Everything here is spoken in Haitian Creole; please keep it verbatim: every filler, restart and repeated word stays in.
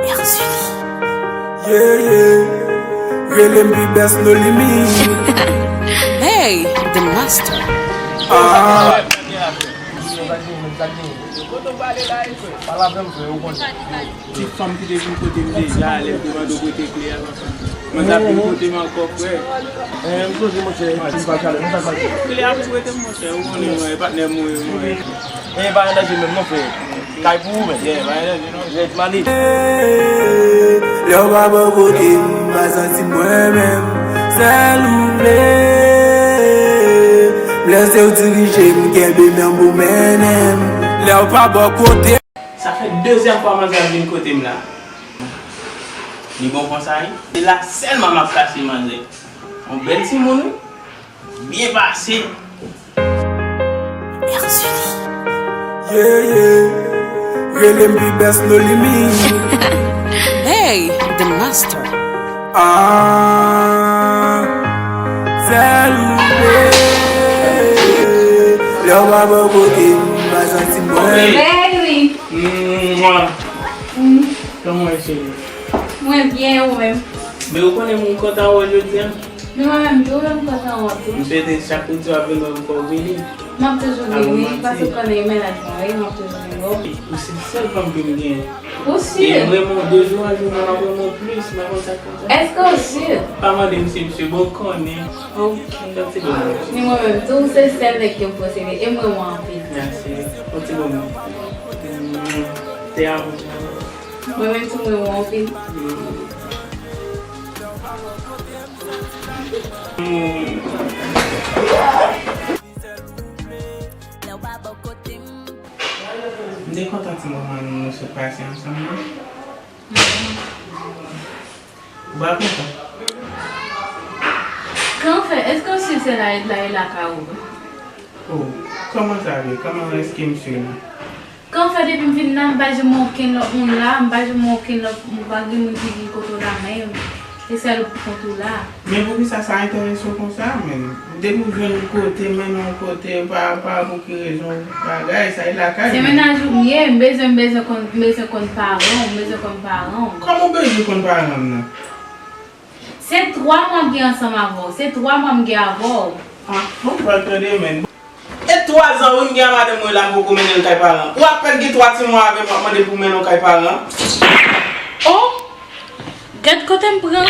Erzuli. Yeah, yeah. Rele m pi best, no limit. Hey, the master. Ah. Ti fanm ki te vin kote m deja, lè m te mande w pote kle a, papa. Manzè ap vin kote m ankò, frè. Eh, m sonje, monchè, ti pa chalè, nou sa pase. Kle a pou prete m, monchè, ou konnen mwen, e patnè m ou ye, mwen. Eh, pa angaje menm non, frè. Kay pou ou menm. Yeah, pa angaje non. Yeah, ti mani. Lè w pa bò kote m, m pa santi mwen menm. Sèl ou vle. M lèse w dirije m, kenbe men m pou mennen m. Lè w pa bò kote m. Sa fè dezyèm fwa manzè ap vin kote m la. Li bon konsa, wi. Se la sèlman m ap kache manzè. Yon bèl timoun, wi. Byen pase. Erzuli. Yeah, yeah. Rele m pi best, no limit. Hey, the master. Ah, sèl ou vle. Lè w pa bò kote m, m pa santi mwen. Baby. Mwa. Mm. Kòman w ye, cheri? Mwen byen, ou menm? Men ou konnen mwen kontan wè w jodi a. Men mwen menm tou, mwen kontan wè w tou. M swete chak kote w ap vin wè m fè w vini. M ap toujou vini, paske w konnen mennaj mwen, wi, m ap toujou vini wè w. Ou se sèl fanm ke m genyen. Ou si? E mwen, mwen, de jou an jou, mwen ap renmen w plis, mwen konn sa k konsa. Èske w si? Pa mande m si m si, bon, w konnen. Ok. Yon ti bon. Ni mwen menm tou, ou se sèl nèg ke m posede, e m renmen w anpil. Mèsi. Yon ti bon. Mm, te amo. Mwen menm tou, mwen renmen w anpil. M te kontan ti moman nou sot pase ansanm nan. Ou pa kontan? Kòman fè? Èske w si se la, la e lakay ou? Oh, kòman sa vle? Kòman èske m si la? Kòman fè depi m vin la, m pa janm wè okenn lòt moun la, m pa janm wè okenn lòt, m pa gen moun ki vin kote w la menm. Se sèl ou pou kont ou la. Men poukisa sa enterese w konsa, menm? Depi w jwenn yon kote, mennen yon kote, pa, pa pou ki rezon, bagay, sa e lakay, menm. Se mennaj ou m ye, m bezwen, m bezwen konn, m bezwen konn paran w, m bezwen konn paran w. Kòman w bezwen konn paran m nan? Se twa mwa m gen ansanm avè w, se twa mwa m gen avè w. Ah, bon, m pral tande, menm. E twa zan wi m gen a madanm mwen la, m poko mennen l kay paran. Ou apèn gen twa ti mwa avè m, w ap mande pou m mennen w kay paran. Oh! Gad kote m pran.